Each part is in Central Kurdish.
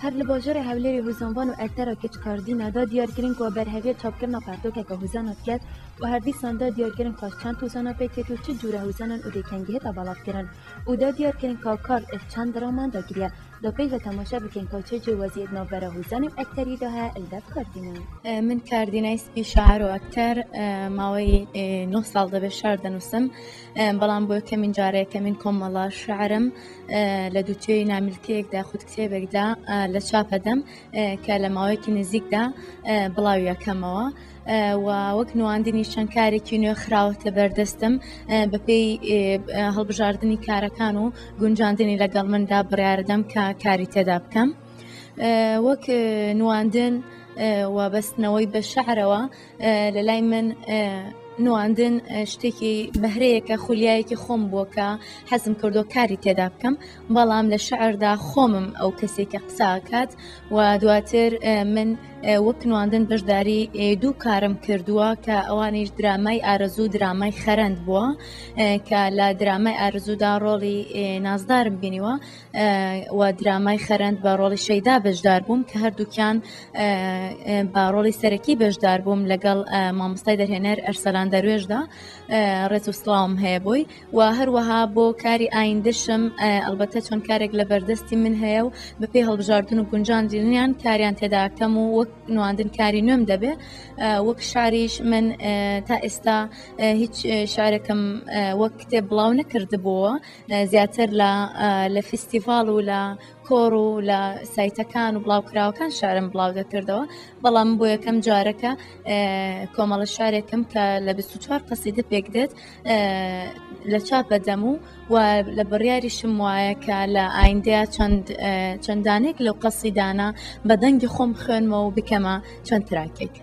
هەر لە باژارê Hewlêrê hozanvan û ektera keç Kardîna da diyarkirin ku berheviya çapkirina pertokeke hozana diket û her dîsan da diyarkirin ka çend hozana pêk têt û çi cûre hozanan û dê kengî hêta belavkirin û da diyarkirin ka kar li çend draman da kiriye. Da pêş ve temaşe bikin ka çi cêwaziyê di navbera hozanê û ekteriyê de heye li dev Kardîna. من کاردینای سپی شاعر و ئەکتەر ماوەی نۆ ساڵ دەبێت شعر دەنووسم بەڵام بۆ یەکەمین جارە یەکەمین کۆمەڵە شعرم لە دووتوێی نامیلکەیەکدا خود کتێبێکدا لە چاپەدەم کە لە ماوەیەکی نزیکدا بڵاویەکەمەوە و وەک نواندنی چەند کارێکی نوێ خراوەتە بەردەستم بەپێی هەڵبژاردنی کارەکان و گونجاندنی لەگەڵ مندا بڕیاردەم کە کاری تێدا بکەم وەک نواندن و بەستنەوەی بە شعرەوە لە لای من نواندن شتێکی بەهرەیەکە خولیایەکی خۆم بووە کە حەزم کردو کاری تێدا بکەم بەڵام لە شعردا خۆمم ئەو کەسێک کە قساکات و دواتر من وەک نواندن بەشداری دوو کارم کردووە کە ئەوانیش درامای ئارەزوو درامای خەرەند بووە کە لە درامای ئارەزوودا ڕۆڵی نازدارم بینیوە و درامای خەرەند بە ڕۆڵی شەیدا بەشدار بووم کە هەردووکیان بە ڕۆڵی سەرەکی بەشدار بووم لەگەڵ مامۆستای دەرهێنەر ئەرسەلان دەروێشدا ڕێز و سڵاوم هەیە بۆی و هەروەها بۆ کاری ئایندەشم ئەلبەتە چۆن کارێک لە بەردەستی من هەیە و بەپێی هەڵبژاردن و گونجاندنیان کاریان تێداکەم و وەک نواندن کاری نوێم دەبێ وەک شاریش من تا ئێستا هیچ شارێکم وەک کتێب بڵاو نەکردبووە زیاتر لە لە فیستیڤاڵ و لە کۆڕ و لە سایتەکان و بڵاوکراوەکان شارم بڵاو دەکردەوە بەڵام بۆ یەکەم جارەکە کۆمەڵە شارێکم کە لە 24 قەسیدە پێک دێت لە چاپە دەم و و لە بڕیاریشم وایە کە لە ئایندەیە چەند چەندانێک لەو قەسیدانە بە دەنگی خۆم خوێنمەوە و بکەمە چەند تراکێک.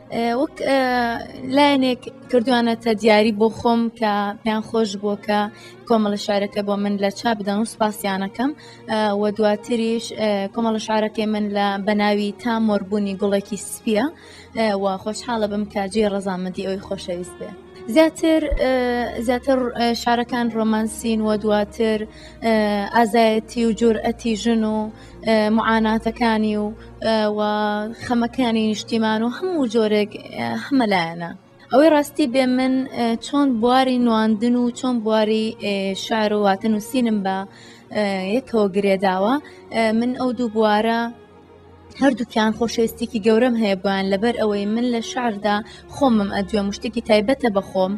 وەک لایەنێک کردوانەتە دیاری بۆ خۆم کە پێیان خۆش بووە کە کۆمەڵە شارەکە بۆ من لە چاپ بدەن و سپاسیانەکەم و دواتریش کۆمەڵە شارەکەی من لە بەناوی تا مۆربوونی گوڵێکی سپیە و خۆشحاڵە بم کە جێ ڕەزامەندی ئەوی خۆشەویست بێ. زیاتر زیاتر شارەکان ڕۆمانسین و دواتر ئازایەتی و جورئەتی ژن و معاناتەکانی و و خەمەکانی نیشتیمان و هەموو جۆرێک هەمە لایەنە. ئەوەی ڕاستی بێ من چۆن بواری نواندن و چۆن بواری شعر و واتە نووسینم بە یەکەوە گرێداوە من ئەو دوو بوارە هەردووکیان خۆشەویستیکی گەورەم هەیە بۆیان لەبەر ئەوەی من لە شعردا خۆمم ئەدوێم و شتێکی تایبەتە بە خۆم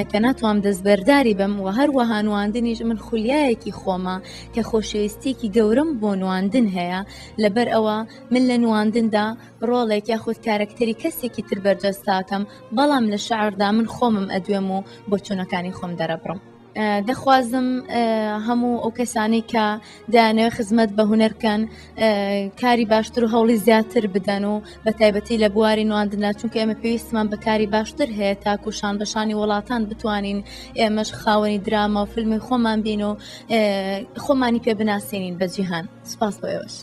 کە ناتوانم دەستبەرداری بم و هەروەها نواندنیش من خولیایەکی خۆمە کە خۆشەویستیکی گەورەم بۆ نواندن هەیە لەبەر ئەوە من لە نواندندا ڕۆڵێک یاخود کارەکتەری کەسێکی تر بەرجەستاکەم بەڵام لە شعردا من خۆمم ئەدوێم و بۆچوونەکانی خۆم دەرەبڕم. دەخوازم هەموو ئەو کەسانەی کە دەیانەوێت خزمەت بە هونەر بکەن کاری باشتر و هەوڵی زیاتر بدەن و بە تایبەتی لە بواری نواندندا چونکە ئێمە پێویستمان بە کاری باشتر هەیە تاکو شان بە شانی وڵاتان بتوانین ئێمەش خاوەنی دراما و فیلمی خۆمان بین و خۆمانی پێ بناسێنین بە جیهان سپاس بۆ ئێوەش.